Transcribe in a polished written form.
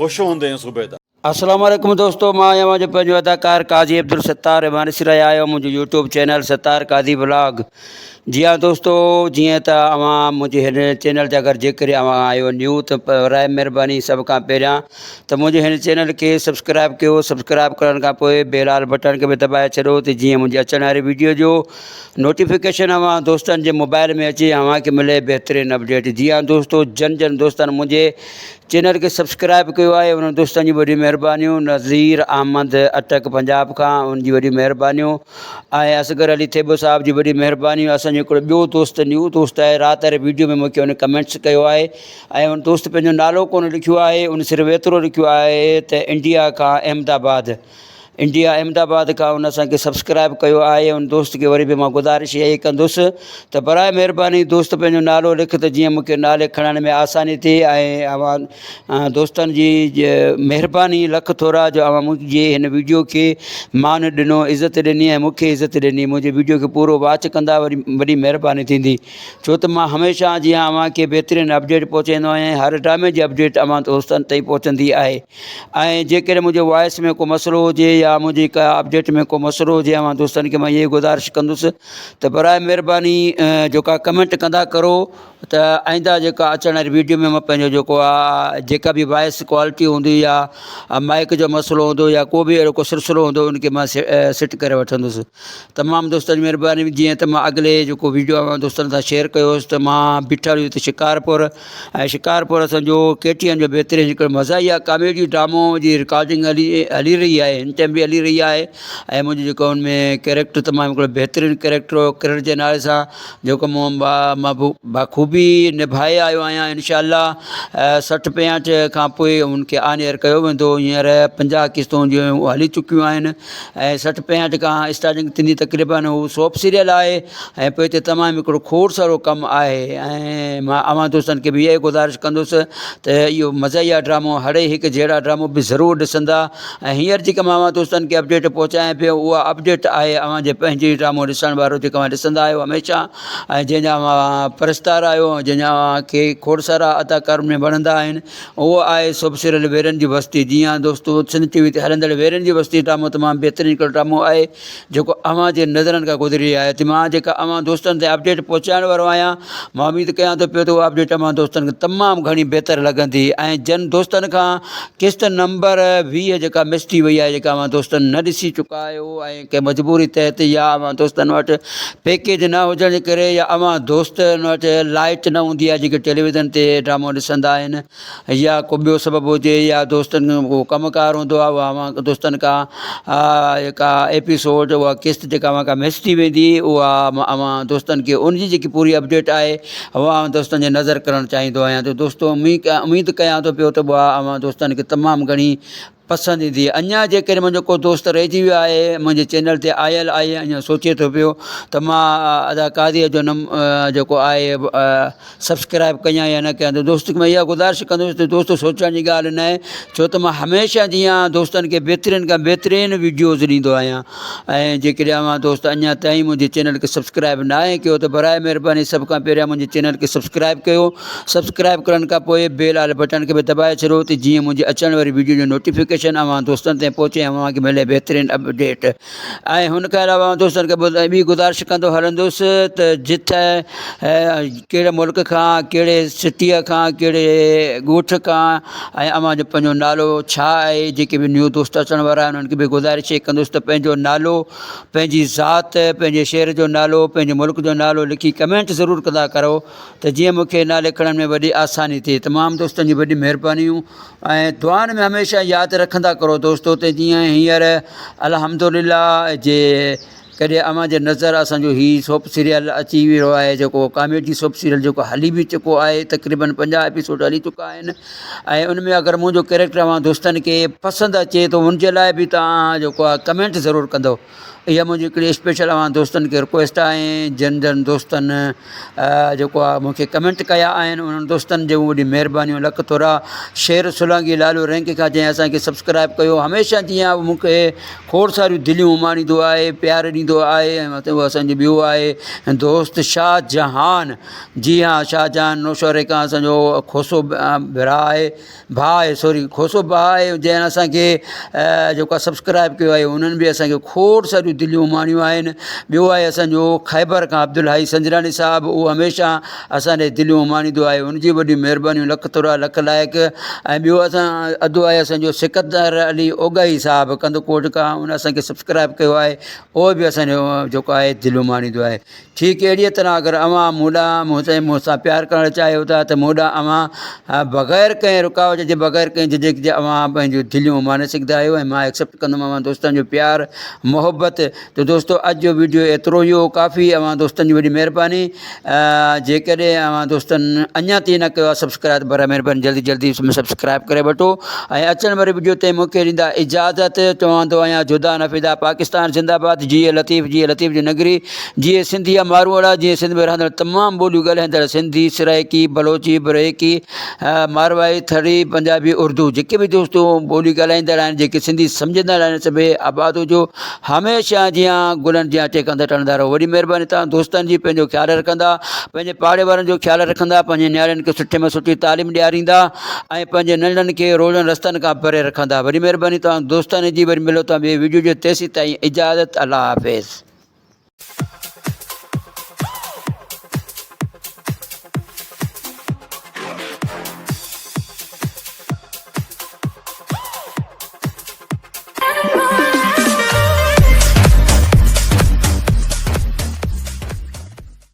خوش هوندين صوبيدار. السلام عليڪم دوستو مان آهيان اوهان جو پنهنجو اداڪار قاضي عبدالستار اوهان ڏسي رهيا آهيو منهنجو يوٽيوب چينل ستار قاضي ولاگ جي ها دوستو جيئن ته اوهان منهنجي هن چينل تي اگر جيڪڏهن اوهان آهيو نيو ته برائي مهرباني سڀ کان پهريان ته منهنجي هن چينل کي سبسڪرائب ڪيو سبسڪرائب ڪرڻ کان پوء بيل آل بٽڻ کي به دٻائي ڇڏو ته جيئن منهنجي اچڻ واري ويڊيو جو نوٽيفڪيشن اوهان دوستن جي موبائل ۾ اچي اوهان کي ملي بهترين اپڊيٽ جي ها دوستو جن جن دوستن منهنجي چينل کي سبسڪرائب ڪيو آهي انهن دوستن جون وڏيون مهربانيون نظير احمد اٽڪ پنجاب کان ان جي وڏيون مهربانيون ۽ اصغر علي ٿيٻو صاحب جي وڏي مهربانيون اسان جو هڪڙو ٻيو دوست نيو دوست آهي رات واري ويڊيو ۾ مونکي ان ڪمينٽس ڪيو آهي ۽ ان دوست پنهنجو نالو ڪونه لکيو آهي ان صرف ايترو لکيو آهي ته انڊيا کان احمد آباد انڊيا احمد آباد کان ان اسان کي سبسڪرائب ڪيو آهي ان دوست کي وري به مان گذارش اها ئي ڪندس ته برائي مهرباني دوست پنهنجو نالو لک ته جيئن مونکي نالي کڻڻ ۾ آساني ٿئي ۽ اوهان دوستن جي مهرباني لک ٿورا جو اوهان منهنجي هن ويڊيو کي مان ڏنو عزت ڏني ۽ مونکي عزت ڏني منهنجي ويڊيو کي پورو واچ ڪندا وري وڏي مهرباني ٿيندي ڇو ته مان هميشه جيئن اوهان کي بهترين اپڊيٽ پهچائيندو آهيان هر ڊرامي جي اپڊيٽ اوهان دوستن تائين پهچندي آهي ۽ جيڪڏهن منهنجي وائس ۾ ڪو مسئلو هجي يا منهنجي ڪا اپڊيٽ ۾ ڪو مسئلو هجي اوهان دوستن کي مان اهي گذارش ڪندس ته برائي مهرباني جيڪا ڪمينٽ ڪندا ڪرو ته آئنده جيڪا اچڻ واري ويڊيو ۾ مان پنهنجو جيڪو آهي جيڪا به وائس ڪوالٽي هوندي يا مائڪ جو مسئلو هوندو يا ڪو به اهڙو ڪو سلسلو هوندو ان کي مان سيٽ ڪري وٺندس تمام دوستن جي مهرباني جيئن ته مان اڳلي جيڪو ويڊيو اوهان دوستن سان شيئر ڪيو هوس ته مان بيٺل هيس شڪارپور ۽ شڪارپور اسان جو ڪي ٽي اين جو بهترين هڪڙو مزاحيه ڪاميڊي ڊرامو جي رڪارڊنگ هلي هلي رهي آهي هن ٽائيم به هلي رهي آهي ۽ منهنجو جيڪو ان ۾ ڪيريڪٽر تمام هڪڙو بهترين ڪيريڪٽر هو ڪرڙ جي نالي سان جيڪو مون بخوبي نڀائي آيو آهيان انشاء الله 60 65 کان پوء ان کي آن ايئر ڪيو ويندو هينئر 50 قسطون جون هلي چڪيون آهن ۽ 60 65 کان اسٽارٽنگ ٿيندي تقريبن هو سوپ سيريل آهي ۽ پوء هتي تمام هڪڙو کوڙ سارو ڪم آهي ۽ مان اوهان دوستن کي به اها ئي گذارش ڪندس ته اهو مزاحيه ڊرامو هڙئي هڪ جهڙا ڊرامو به ضرور ڏسندا ۽ هينئر جيڪا مان اوهان دوستن کي اپڊيٽ پهچايان پيو اها اپڊيٽ آهي اوهان جي پنهنجي ڊرامو ڏسڻ وارو جيڪو اوهان ڏسندا آهيو هميشه ۽ جنهن جا اوهان پرستار آهيو ۽ جنهن جا اوهان کي کوڙ سارا اداڪار ان ۾ وڻندا آهن اهو آهي سوپ سيريل ويرن جي وستي جي ها دوستو سنڌ ٽي وي تي هلندڙ ويرن جي وستي ڊرامو تمام بهترين هڪڙو ڊرامو آهي جيڪو اوهان جي نظرن کان گذري رهيو آهي ته مان جيڪا اوهان دوستن تي اپڊيٽ پهچائڻ وارو آهيان مان اميد ڪيان ٿو پيو ته اها اپڊيٽ اوهان دوستن کي تمام گهڻي بهتر لڳندي ۽ جن دوستن کان قسط نمبر 20 جيڪا مس ٿي وئي آهي جيڪا اوهان دوستن نه ڏسي چڪا آهيو ۽ ڪنهن مجبوري تحت يا اوهان دوستن وٽ پيڪيج نه هجڻ جي ڪري يا اوهان دوستن وٽ لائٽ نه هوندي آهي جيڪي ٽيليويزن تي ڊرامو ڏسندا آهن يا ڪو ٻيو سبب هجي يا دوستن کي ڪو ڪم ڪار هوندو آهي اها اوهان دوستن کان جيڪا ايپيسوڊ اها قسط جيڪا اوهان کان مس ٿي ويندي اها اوهان دوستن کي ان جي جيڪي پوري اپڊيٽ آهي اها اوهان دوستن جي نظر ڪرڻ چاهيندو آهيان ته دوستو اميد ڪيان ٿو پيو ته اها اوهان دوستن کي تمام گهڻي پسند ايندي. اڃا جيڪڏهن منهنجو ڪو دوست رهجي ويو آهي منهنجي چينل تي آيل آهي اڃا سوچي ٿو پيو ته مان ادا قاضي جو نم جيڪو آهي سبسڪرائب ڪيان يا نه ڪيان ته دوست کي مان اها گذارش ڪندس ته دوست سوچڻ جي ڳالهه نه آهي ڇو ته مان هميشه جيان دوستن کي بهترين کان بهترين ويڊيوز ڏيندو آهيان ۽ جيڪڏهن اوهان دوست اڃا تائين منهنجي چينل کي سبسڪرائب نه آهي ڪيو ته برائي مهرباني سڀ کان پهريان منهنجي چينل کي سبسڪرائب ڪيو سبسڪرائب ڪرڻ کان پوء بيل آل بٽڻ کي به دٻائي ڇڏيو ته جيئن منهنجي اچڻ واري ويڊيو جو نوٽيفڪيشن اوهان دوستن تائين پهچي ۽ اوهان کي ملي بهترين اپڊيٽ ۽ هن کان علاوه اوهان دوستن کي ٻي گذارش ڪندو هلندس ته جتي ڪهڙي ملڪ کان ڪهڙي سٽيء کان ڪهڙي ڳوٺ کان ۽ اوهان جو پنهنجو نالو ڇا آهي جيڪي به نيو دوست اچڻ وارا آهن انهن کي به گذارش ڪندس ته پنهنجو نالو پنهنجي ذات پنهنجي شهر جو نالو پنهنجي ملڪ جو نالو لکي ڪمينٽ ضرور ڪندا ڪرو ته جيئن مون کي نالي کڻڻ ۾ وڏي آساني ٿئي. تمام دوستن جون وڏيون مهربانيون ۽ دعائن ۾ هميشه ياد رکندا ڪرو دوستو ته جيئن هينئر الحمدلله جي ڪڏهن اوهان جي نظر اسان جو هي سوپ سيريل اچي ويو آهي جيڪو ڪاميڊي سوپ سيريل جيڪو هلي به چڪو آهي تقريبن 50 ايپيسوڊ هلي چڪا آهن ۽ ان ۾ اگر منهنجو ڪيريڪٽر اوهان دوستن کي پسند اچي ته ان جي لاء به توهان جيڪو آهي ڪمينٽ ضرور ڪندو. اها منهنجي هڪڙي اسپيشل اوهان دوستن کي رڪويسٽ آهي جن جن دوستن جيڪو آهي مونکي ڪمينٽ ڪيا آهن انهن دوستن جون وڏي مهربانيون لک ٿورا شير سولانگي لالو رينڪ کان جنهن اسانکي سبسڪرائب ڪيو هميشه جيئن مونکي کوڙ ساريون دليون اماڻيندو آهي پيار ڏيندو آهي ۽ اهو اسانجو ٻيو آهي دوست شاهه جهان جي ها شاهه جهان نوشهري کان اسانجو کوسو ڀرا آهي ڀاء آهي سوري کوسو ڀاء آهي جنهن اسان کي جيڪو آهي سبسڪرائب ڪيو آهي انهن به اسان کي کوڙ ساريون دليون اماڻيون آهن ٻيو آهي اسان جو خيبر کان عبدالحئي سنجراڻي صاحب اهو هميشه اسان ڏي دليون اماڻيندو آهي ان جي وڏي مهربانيون لک ٿورا لک لائق ۽ ٻيو اسان ادو آهي اسان جو سڪندر علي اوڳاهي صاحب ڪنڌڪوٽ کان ان اسان کي سبسڪرائب ڪيو آهي اهو به اسان جو جيڪو آهي دليون اماڻيندو آهي ٺيڪ اهڙيء طرح اگر اوهان مون ڏانهن مون سان مون سان پيار ڪرڻ چاهيو ٿا ته مون ڏانهن اوهان بغير ڪنهن رڪاوٽ جي بغير ڪنهن جهجهڪ جي اوهان پنهنجون دليون اماڻي سگهندا آهيو ۽ مان ايڪسيپٽ ڪندم اوهان دوستن جو پيار محبت ته دوستو اڄ جو ويڊيو ايترو ئي هو ڪافي اوهان دوستن جي وڏي مهرباني جيڪڏهن اوهان دوستن اڃا تائين نه ڪيو آهي سبسڪرائب براء مهرباني جلدي جلدي سبسڪرائب ڪري وٺو ۽ اچڻ واري وڊيو تائين مون کي ڏيندا اجازت چوندو آهيان جدا نه فدا پاڪستان زنده باد جيئي لطيف جيئي لطيف جي نگري جيئي سنڌي يا ماروئڙا جيئي سنڌ ۾ رهندڙ تمام ٻوليون ڳالهائيندڙ سنڌي، سرائيڪي، بلوچي، برهيڪي، ماروائي، ٿري، پنجابي، اردو جيڪي به دوستو ٻولي ڳالهائيندڙ آهن جيڪي سنڌي سمجهندڙ آهن سڀئي آباد هجو هميشه جيان گلن جيان ٽهڪندا ٽهندا رهو وڏي مهرباني توهان دوستن جي پنهنجو خيال رکندا پنهنجي پاڙي وارن جو خيال رکندا پنهنجي نياڻين کي سٺي ۾ سٺي تعليم ڏياريندا ۽ پنهنجي ننڍڙن کي روڊن رستن کان پري رکندا وڏي مهرباني توهان دوستن جي وري ملو توهان ٻي وڊيو جي تيسين تائين اجازت الله حافظ.